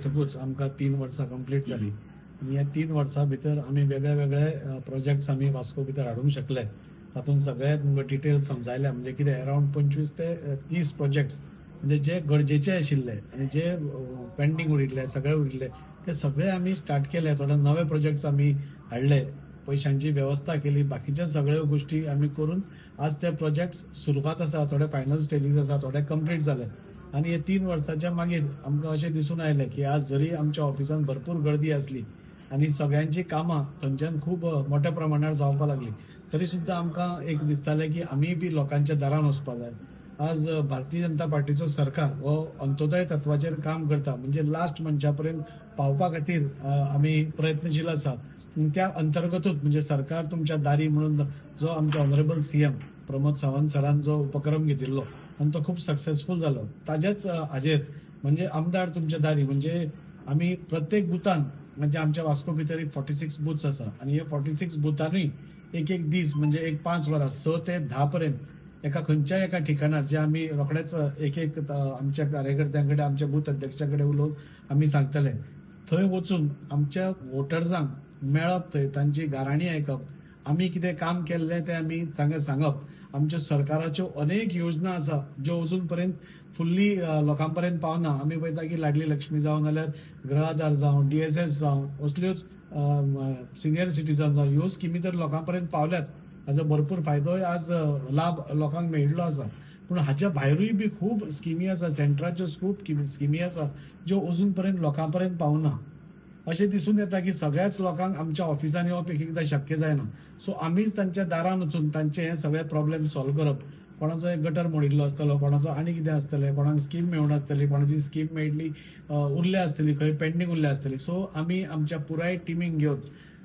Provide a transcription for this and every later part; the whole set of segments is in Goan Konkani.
घेतकूच आमकां 3 वर्सां कंप्लीट जाली आनी ह्या 3 वर्सां भितर आमी वेगळे वेगळे प्रोजेक्ट्स आमी वास्को भितर हाडूंक शकले. तातूंत सगळे तुमकां डिटेल समजायल्या, म्हणजे कितें, अरावंड 25 ते 30 प्रोजेक्ट्स, म्हणजे जे गरजेचे आशिल्ले आनी जे पेंडींग उरिल्ले, सगळे उरिल्ले, ते सगळे आमी स्टार्ट केले. थोडे नवे प्रोजेक्ट्स आमी हाडले, पयशांची वेवस्था केली, बाकीच्या सगळ्यो गोश्टी आमी करून आज ते प्रोजेक्ट्स सुरवात आसा, थोडे फायनल स्टेजीस आसा, थोडे कंप्लीट जाले. आनी हे 3 वर्साच्या मागीर आमकां अशें दिसून आयलें की आज जरी आमच्या ऑफिसान भरपूर गर्दी आसली आनी सगळ्यांची कामां थंयच्यान खूब मोठ्या प्रमाणार जावपाक लागली, तरी सुद्दां आमकां एक दिसतालें की आमीय बी लोकांच्या दारान वचपाक जाय. आज भारतीय जनता पार्टीचो सरकार हो अंत्योदय तत्वाचेर काम करता, म्हणजे लास्ट मनशा पर्यंत पावपा खातीर आमी प्रयत्नशील आसा. त्या अंतर्गतूच म्हणजे सरकार तुमच्या दारी म्हणून जो आमचे ऑनरेबल सीएम प्रमोद सावंत सरान जो उपक्रम घेतिल्लो आनी तो खूब सक्सेसफूल जालो, ताज्याच हाजेर म्हणजे आमदार तुमच्या दारी, म्हणजे आमी प्रत्येक बुथान, म्हणजे आमच्या वास्को भितर एक 46 बुथ्स आसा आनी हे 46 बुथानूय एक एक दीस, म्हणजे एक 5 वरां, 6 ते 10 पर्यंत एका खंयच्याय एका ठिकाणार, जे आमी रोखडेच एक एक आमच्या कार्यकर्त्यां कडेन, आमच्या बूथ अध्यक्षां कडेन उलोवन आमी सांगतले, थंय वचून आमच्या वोटर्सांक मेळप, थंय तांची गाराणी आयकप, आमी कितें काम केल्लें तें आमी तांकां सांगप. आमच्या सरकाराच्यो अनेक योजना आसा ज्यो अजून पर्यंत फुल्ली लोकां पर्यंत पावना. आमी पळयता की लाडली लक्ष्मी जावं, नाल्यार गृह जावं, डीएसएस जावं, असल्योच सिनियर सिटीजन जावं, ह्यो स्किमी तर लोकां पर्यंत पावल्याच, हाजो भरपूर फायदोय आज लाभ लोकांक मेळिल्लो आसा. पूण हाच्या भायरूय बी खूब स्किमी आसा, सेंट्राच्यो खूब स्किमी आसा ज्यो अजून पर्यंत लोकां पर्यंत पावना. अशें दिसून येता की सगळ्याच लोकांक आमच्या ऑफिसान येवप एक एकदां शक्य जायना. सो आमीच तांच्या दारान वचून तांचे हे सगळे प्रॉब्लेम सॉल्व करप. कोणाचो एक गटर मोडिल्लो आसतलो, कोणाचो आनी कितें आसतलें, कोणाक स्कीम मेळूंक नासतली, कोणाची स्कीम मेळ्ळी उरल्या आसतली, खंय पेंडींग उरल्या आसतली. सो आमी आमच्या पुराय टिमीक घेवन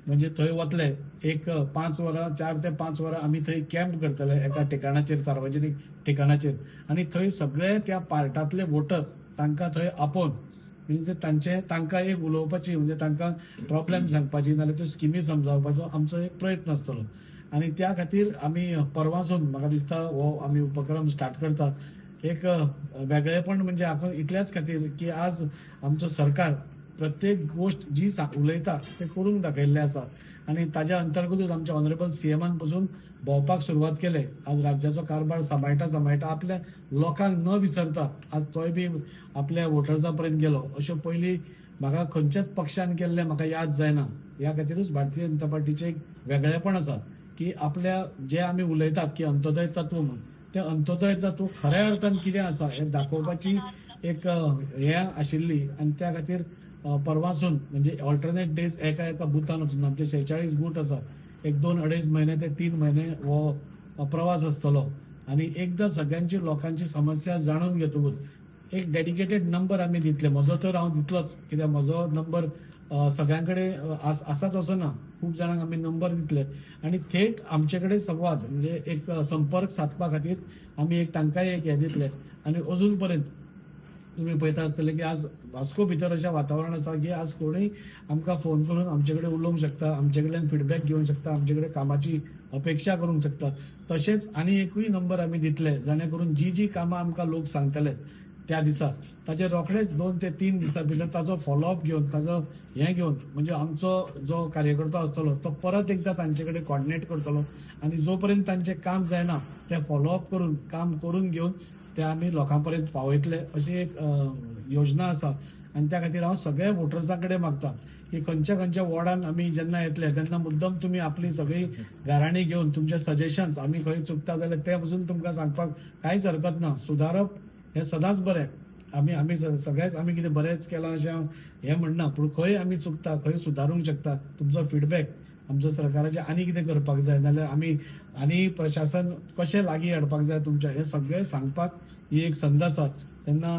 म्हणजे थंय वतले, एक 5 वरां, 4 ते 5 वरां आमी थंय कॅम्प करतले एका ठिकाणाचेर, सार्वजनीक ठिकाणाचेर, आनी थंय सगळे त्या पार्टांतले वोटर तांकां थंय आपोवन, म्हणजे तांचे तांकां एक उलोवपाची, म्हणजे तांकां प्रॉब्लेम सांगपाची, नाल्यार त्यो स्किमी समजावपाचो आमचो एक प्रयत्न आसतलो. आनी त्या खातीर आमी परवासून म्हाका दिसता हो आमी उपक्रम स्टार्ट करता. एक वेगळेपण म्हणजे आपण इतल्याच खातीर की आज आमचो सरकार प्रत्येक गोश्ट जी उलयता ते करूंक दाखयल्लें आसा आनी ताज्या अंतर्गतूच आमच्या ऑनरेबल सीएमान पसून भोंवपाक सुरवात केले. आज राज्याचो कारभार सांबाळटा सांबाळटा आपल्या लोकांक न विसरता आज तोय बी आपल्या वोटर्सां पर्यंत गेलो. अश्यो पयलीं म्हाका खंयच्याच पक्षान केल्लें म्हाका याद जायना. ह्या खातीरूच भारतीय जनता पार्टीचें एक वेगळेपण आसा की आपल्या जे आमी उलयतात की अंत्योदय तत्व म्हणून, तें अंत्योदय तत्व खऱ्या अर्थान कितें आसा हें दाखोवपाची एक हें आशिल्ली. आनी त्या खातीर परवासून म्हणजे ऑल्टरनेट डेज एका एका बुथान वचून, आमचे 46 बूथ आसा, एक 2.5 म्हयने ते 3 म्हयने हो प्रवास आसतलो. आनी एकदां सगळ्यांची लोकांची समस्या जाणून घेतकूच एक डेडिकेटेड नंबर आमी दितले. म्हजो तर हांव दितलोच, कित्याक म्हजो नंबर सगळ्यां कडेन आसाच असो ना. खूब जाणांक आमी नंबर दितले आनी थेट आमचे कडेन संवाद, म्हणजे एक संपर्क सादपा खातीर आमी एक तांकांय एक हें दितले. आनी अजून पर्यंत तुमी पळयता आसतले की आज वास्को भितर अशें वातावरण आसा की आज कोणूय आमकां फोन करून आमचे कडेन उलोवंक शकता, आमचे कडल्यान फिडबॅक घेवंक शकता, आमचे कडेन कामाची अपेक्षा करूंक शकता. तशेंच आनी एकूय नंबर आमी दितले, जाणे करून जी जी कामां आमकां लोक सांगतले त्या दिसा, ताजे रोखडेच 2 ते 3 दिसां भितर ताजो फॉलोअप घेवन, ताजो हें घेवन, म्हणजे आमचो जो कार्यकर्तो आसतलो तो परत एकदां तांचे कडेन कॉर्डिनेट करतलो आनी जो पर्यंत तांचें काम जायना तें फॉलोअप करून, काम करून घेवन ते आमी लोकां पर्यंत पावयतले, अशी एक योजना आसा. आनी त्या खातीर हांव सगळ्या वोटर्सां कडेन मागता की खंयच्या खंयच्या वॉर्डान आमी जेन्ना येतले तेन्ना मुद्दम तुमी आपली सगळी गाराणी घेवन तुमचे सजेशन्स, आमी खंय चुकता जाल्यार ते पसून तुमकां सांगपाक कांयच हरकत ना. सुदारप हें सदांच बरें. आमी आमी सगळेच आमी कितें बरेंच केलां अशें हांव हें म्हणना, पूण खंय आमी चुकता, खंय सुदारूंक शकता, तुमचो फिडबॅक, आमच्या सरकाराचें आनी कितें करपाक जाय, नाल्यार आमी आनी प्रशासन कशें लागीं हाडपाक जाय तुमच्या, हें सगळें सांगपाक ही एक संद आसा. तेन्ना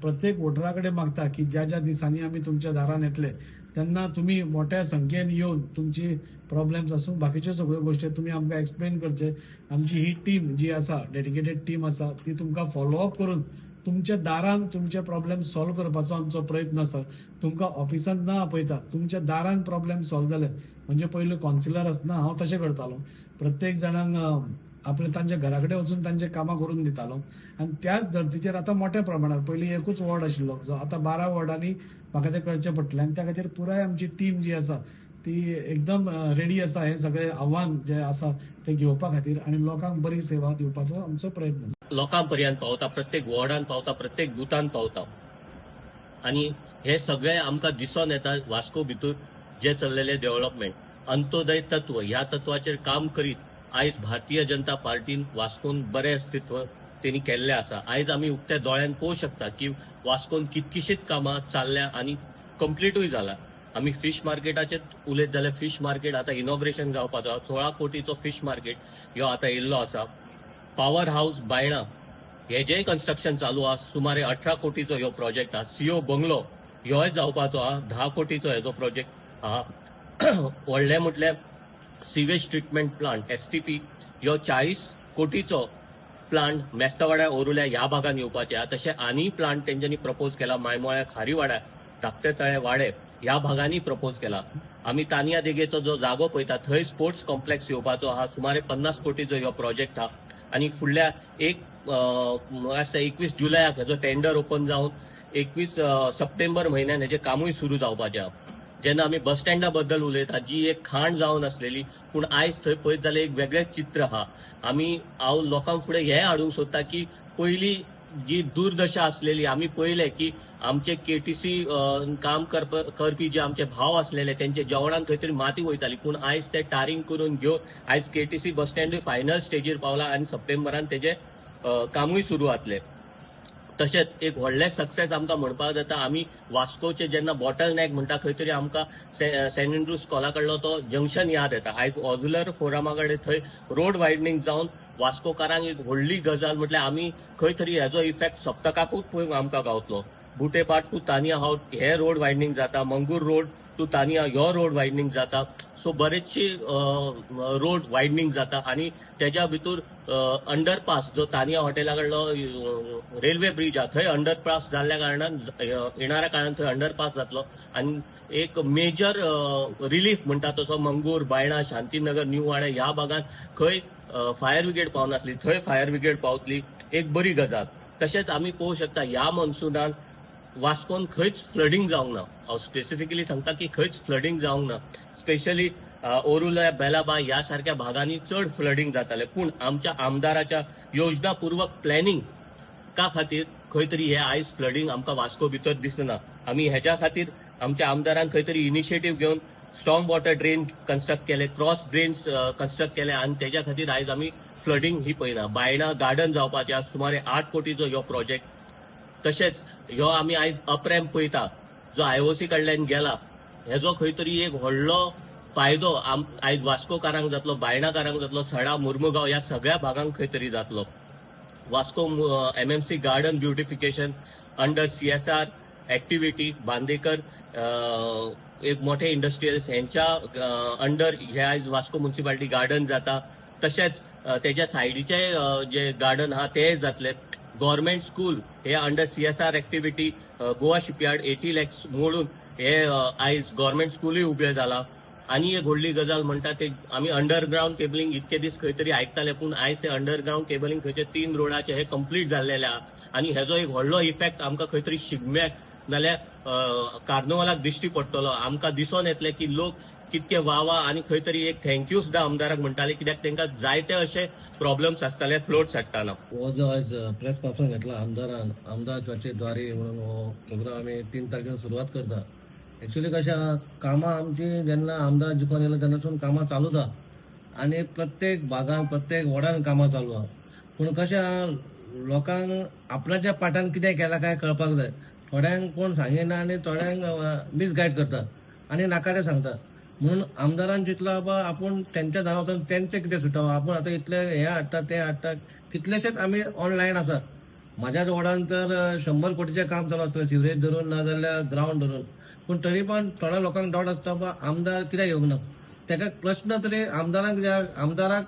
प्रत्येक वोटरा कडेन मागता की ज्या ज्या दिसांनी आमी तुमच्या दारान येतले तेन्ना तुमी मोठ्या संख्येन येवन तुमची प्रॉब्लेम्स आसूं, बाकीच्यो सगळ्यो गोश्टी तुमी आमकां एक्सप्लेन करचे. आमची ही टीम जी आसा, डेडिकेटेड टीम आसा, ती तुमकां फॉलोअप करून तुमच्या दारान तुमचे प्रॉब्लेम सॉल्व करपाचो आमचो प्रयत्न आसा. तुमकां ऑफिसांत न आपयता तुमच्या दारान प्रॉब्लेम सॉल्व जाले. म्हणजे पयलीं कौन्सिलर आसतना हांव तशें करतालो, प्रत्येक जाणांक आपले तांच्या घरा कडेन वचून तांचे कामां करून दितालो. आनी त्याच धर्तीचेर आतां मोठ्या प्रमाणात, पयलीं एकूच वॉर्ड आशिल्लो, जो आतां 12 वॉर्डांनी म्हाका तें करचें पडटलें. आनी त्या खातीर पुराय आमची टीम जी आसा ती एकदम रेडी आसा हें सगळें आव्हान जें आसा तें घेवपा खातीर आनी लोकांक बरी सेवा दिवपाचो आमचो प्रयत्न. लोकां पर्यंत पावता, प्रत्येक वॉर्डान पावता, प्रत्येक बुथान पावता आनी हे सगळे आमकां दिसून येता. वास्को भितर जे चल्लेले डेव्हलपमेंट, अंत्योदय तत्व ह्या तत्वाचेर काम करीत आयज भारतीय जनता पार्टीन वास्कोन बरें अस्तित्व तेणी केल्लें आसा. आयज आमी उक्त्या दोळ्यान पळोवंक शकता की वास्कोन कितकीशीच कामां चल्ल्या आनी कंप्लिटूय जाला. आमी फिश मार्केटाचेर उलयत जाल्यार फिश मार्केट आतां इनॉग्रेशन जावपाचो आसा. 16 कोटीचो फिश मार्केट ह्यो आतां येयल्लो आसा. पावर हावस बायणा हेजेय कन्स्ट्रक्शन चालू आसा. सुमारे 18 कोटीचो ह्यो प्रोजेक्ट आसा. सीओ बंगलो ह्योय जावपाचो आसा. 10 कोटीचो हेजो प्रोजेक्ट आसा. व्हडलें म्हटल्यार सिवेज ट्रिटमेंट प्लांट STP ह्यो 40 कोटीचो प्लांट मेस्तावाड्या ओरुल्या ह्या भागान येवपाचे आसा. तशें आनी प्लांट तेंच्यांनी प्रपोज केला मायमोळ्या, खारीवाड्या, धाकटे तळे, वाडे ह्या भागांनी प्रपोज केला. आमी तानिया देगेचो जो जागो पळयता थंय स्पोर्ट्स कॉम्प्लेक्स येवपाचो आसा. सुमारे 50 कोटीचो ह्यो प्रोजेक्ट आसा आनी फुडल्या एक आसा 21 जुलयाक हेजो टेंडर ओपन जावन 21 सप्टेंबर म्हयन्यान हेजें कामूय सुरू जावपाचें आसा. जेन्ना आमी बस स्टँडा बद्दल उलयता, जी एक खाण जावन आसलेली, पूण आयज थंय पळयत जाल्यार एक वेगळेंच चित्र आसा. आमी हांव लोकांक फुडें हें हाडूंक सोदता की पयलीं जी दुर्दशा आसलेली, आमी पळयलें की आमचे KTC काम करपी जे आमचे भाव आसलेले तेंचे जेवणान खंय तरी माती वयताली, पूण आयज ते टारींग करून घेवन आयज KTC बस स्टँडूय फायनल स्टेजीर पावला आनी सप्टेंबरान तेजें कामूय सुरू जातलें. तशेंच एक व्हडलें सक्सेस आमकां म्हणपाक जाता, आमी वास्कोचे जेन्ना बॉटल नॅक म्हणटा खंय तरी आमकां सेंट एंड्रूज स्कॉला कडलो तो जंक्शन याद येता. आयज ऑजुलर फोरमा कडेन थंय रोड वायडनींग जावन वास्कोकारांक एक व्हडली गजाल म्हटल्यार आमी खंय तरी हेजो इफेक्ट सप्तकाकूच पळोवंक आमकां गावतलो. बुटेपाट टू तानिया हावट हे रोड वायडनींग जाता, मंगूर रोड टू तानिया ह्यो रोड वायडनींग जाता. सो बरेचशी रोड वायडनींग जाता आनी तेज्या भितर अंडरपास जो तानिया हॉटेला कडलो रेल्वे ब्रिज आहा थंय अंडरपास जाल्ल्या कारणान येणाऱ्या काळान थंय अंडरपास जातलो आनी एक मेजर रिलीफ म्हणटा तसो मंगूर, बायणा, शांतीनगर, न्यू वाडे ह्या भागांत खंय फायर ब्रिगेड पावनासली थंय फायर ब्रिगेड पावतली, एक बरी गजाल. तशेंच आमी पळोवंक शकता ह्या मॉन्सुनान वास्कोन खंयच फ्लडींग जावंक ना. हांव स्पेसिफिकली सांगता की खंयच फ्लडींग जावंक ना. स्पेशली ओरुला, बेलाबा ह्या सारक्या भागांनी चड फ्लडींग जातालें, पूण आमच्या आमदाराच्या योजनापूर्वक प्लॅनिंग का खातीर खंय तरी हे आयज फ्लडींग आमकां वास्को भितर दिसना. आमी हेज्या खातीर आमच्या आमदारान खंय तरी इनिशिएटीव घेवन स्टॉर्म वॉटर ड्रेन कन्स्ट्रक्ट केले, क्रॉस ड्रेन्स कन्स्ट्रक्ट केले आनी तेज्या खातीर आयज आमी फ्लडींग ही पळयना. बायणा गार्डन जावपाचें आसा, सुमारे 8 कोटीचो ह्यो प्रोजेक्ट. तशेंच ह्यो आमी आयज अपरॅम्प पळयता जो IOC कडल्यान गेला, हेजो खंय तरी एक व्हडलो फायदो आयज वास्कोकारांक जातलो, बायणाकारांक जातलो, सडा, मुर्मुगांव ह्या सगळ्या भागांक खंय तरी जातलो. Vasco MMC garden beautification under CSR activity Bandekar एक मोठे इंडस्ट्रियल्स हेंच्या अंडर हे आयज वास्को म्युन्सिपालिटी गार्डन जाता. तशेंच तेज्या सायडीचे जे गार्डन आहा ते जातले. गव्हर्मेंट स्कूल हे under CSR activity Goa shipyard 80 lakhs मोडून हे आयज गव्हर्मेंट स्कूलूय उबें जाला. आनी एक व्हडली गजाल म्हणटा ते आमी अंडरग्रावंड केबलिंग इतके दीस खंय तरी आयकताले, पूण आयज ते अंडरग्रावंड केबलिंग खंयचे 3 रोडाचे हे कंप्लीट जाल्लेले आहा आनी हेजो एक व्हडलो इफेक्ट आमकां खंय तरी शिगम्याक नाल्यार कार्नवालाक दिश्टी पडटलो. आमकां दिसोन येतलें की लोक कितके वावा आनी खंय तरी एक thank you सुद्दां आमदाराक म्हणटाले, कित्याक तांकां जायते अशे प्रॉब्लम्स आसताले फ्लोट्स हाडटना. हो जो आयज प्रेस कॉन्फरन्स घेतला आमदारान, आमदार द्वारे म्हणून हो प्रोग्राम आमी 3 तारखेन सुरवात करता. एक्चुअली कशें आहा, कामां आमची जेन्ना आमदार जिखोन येयलो तेन्नासून कामां चालूच आहा आनी प्रत्येक भागान प्रत्येक वॉर्डान कामां चालू आहा. पूण कशें आहा, लोकांक आपणाच्या पाटान कितें केलां काय कळपाक जाय. थोड्यांक कोण सांगिना आनी थोड्यांक मिसगायड करता आनी नाका तें सांगता. म्हणून आमदारान चिंतलां बाबा आपूण तेंच्या दारां वचून तेंचें कितें सुटावं, आपूण आतां इतलें हें हाडटा तें हाडटा, कितलेशेच आमी ऑनलायन आसात. म्हाज्याच वॉर्डान तर 100 कोटीचें काम चालू आसता, सिवरेज धरून ना जाल्यार ग्रावंड धरून. पूण तरी पण थोड्या लोकांक डावट आसता बाबा आमदार कित्याक येवंक ना. ताका प्रश्न तरी आमदारांक आमदाराक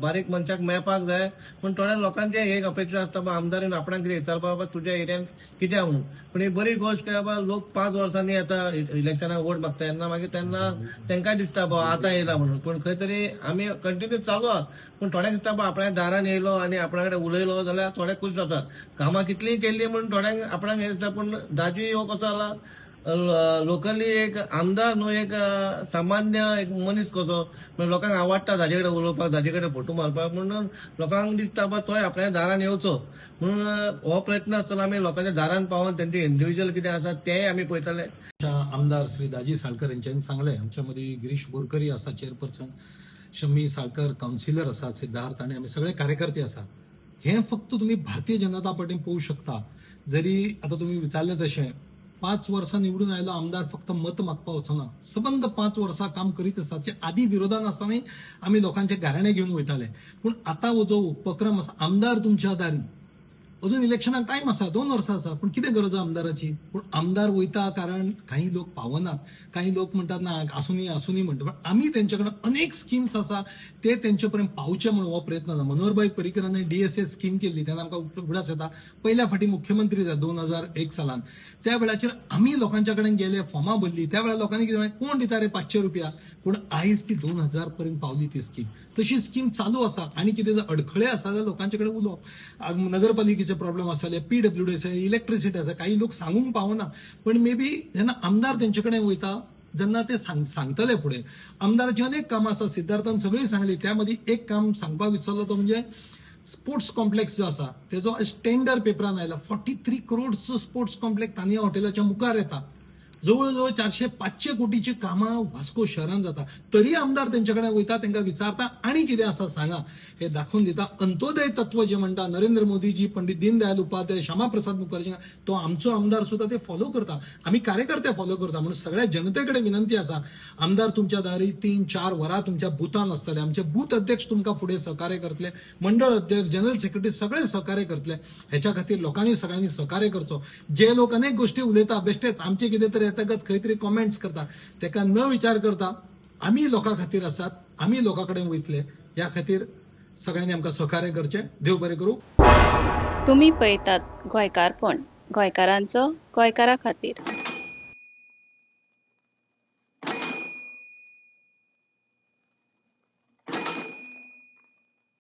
बारीक मनशाक मेळपाक जाय. पूण थोड्या लोकांचे एक अपेक्षा आसता बा आमदारान आपणाक कितें विचारपा बाबा तुज्या एरियान कितें म्हणून. पूण ही बरी गोश्ट काय बाबा लोक 5 वर्सांनी येता इलेक्शनाक वोट मागता तेन्ना मागीर तेन्ना तांकांय दिसता बा आतां येयला म्हणून. पूण खंय तरी आमी कंटिन्यू चालू आहा. पूण थोड्यांक दिसता बा आपल्या दारान येयलो आनी आपणा कडेन उलयलो जाल्यार थोडे खूश जाता. कामां कितलीं केल्लीं म्हूण थोड्यांक आपणाक हें दिसता. पूण दाजी हो कसो जाला लोकली एक आमदार न्हू, एक सामान्य एक मनीस कसो, म्हणजे लोकांक आवडटा ताजे कडेन उलोवपाक, ताजे कडेन फोटो मारपाक, म्हणून लोकांक दिसता बा तोय आपल्या दारान येवचो म्हणून हो प्रयत्न आसतलो. आमी लोकांच्या दारान पावोन तेंचे इंडिव्हिज्युअल कितें आसा तेंय आमी पळयतले. आमदार श्री दाजी साळकर यांच्यानी सांगलें, आमच्या मदीं गिरीश बोरकरी आसा चेअरपर्सन, शम्मी साळकर कावन्सिलर आसा, सिद्धार्थ आनी आमी सगळे कार्यकर्ते आसा. हें फक्त तुमी भारतीय जनता पार्टीन पळोवंक शकता. जरी आतां तुमी विचारलें तशें 5 वर्सां निवडून आयलो आमदार फक्त मत मागपाक वचना, सबंद 5 वर्सां काम करीत आसा. ते आदी विरोधान आसतनाय आमी लोकांचे गाराणे घेवन वयताले. पूण आतां हो जो उपक्रम आसा आमदार तुमच्या दारी, अजून इलेक्शनाक टायम आसा, 2 वर्सां आसा, पूण कितें गरज आसा आमदाराची? पूण आमदार वयता कारण काही लोक पावनात, काही लोक म्हणटात ना आसुनी आसुनी म्हणटा. पण आमी तेंचे कडेन अनेक स्किम्स आसा ते तेंचे पर्यंत पावचे म्हणून हो प्रयत्न आसा. मनोहरभाई पर्रीकरांनी DSS scheme केल्ली तेन्ना आमकां उगडास येता, पयल्या फावटी मुख्यमंत्री जाले 2001 सालान. त्या वेळाचेर आमी लोकांच्या कडेन गेले, फॉर्मां भरली. त्या वेळार लोकांनी कितें म्हणलें, कोण दिता रे 500 रुपया? पूण आयज ती 2000 पर्यंत पावली ती स्कीम. तशी स्कीम चालू आसा. आनी कितें जर अडखळे आसा जाल्यार लोकांचे कडेन उलोवप, नगरपालिकेचे प्रॉब्लेम आसले, PWD आसा, इलेक्ट्रिसिटी आसा, काही लोक सांगूंक पावना. पण मे बी जेन्ना आमदार तेंचे कडेन वयता जेन्ना ते सांगतले फुडें. आमदाराची अनेक कामां आसा, सिद्धार्थान सगळीं सांगली. त्या मदीं एक काम सांगपाक विसरलो तो म्हणजे स्पोर्ट्स कॉम्प्लेक्स जो आसा तेजो टेंडर पेपरान आयला. 43 करोडचो स्पोर्ट्स कॉम्प्लेक्स तानिया हॉटेलाच्या मुखार येता. जवळ जवळ 400-500 कोटीची कामां वास्को शहरान जाता. तरी आमदार तेंचे कडेन वयता, तेंकां विचारता आनी कितें आसा सांगा, हे दाखोवन दिता. अंत्योदय तत्व जे म्हणटा नरेंद्र मोदीजी, पंडित दीनदयाल उपाध्याय, श्यामाप्रसाद मुखर्जी, तो आमचो आमदार सुद्दां ते फॉलो करता, आमी कार्यकर्ते फॉलो करता. म्हणून सगळ्या जनते कडेन विनंती आसा, आमदार तुमच्या दारी 3-4 वरां तुमच्या बुथान आसतले, आमचे बूथ अध्यक्ष तुमकां फुडें सहकार्य करतले, मंडळ अध्यक्ष, जनरल सेक्रेटरी सगळे सहकार्य करतले. हेच्या खातीर लोकांनी सगळ्यांनी सहकार्य करचो. जे लोक अनेक गोष्टी उलयता बेश्टेच आमचे कितें तरी येतकच खंय तरी कॉमेंट्स करता, तेका न विचार करता आमी लोकां खातीर आसात, आमी लोकां कडेन वयतले. ह्या खातीर सगळ्यांनी आमकां सहकार्य करचें. देव बरें करूं. तुमी पळयतात गोंयकारपण, गोंयकारांचो गोंयकारा खातीर.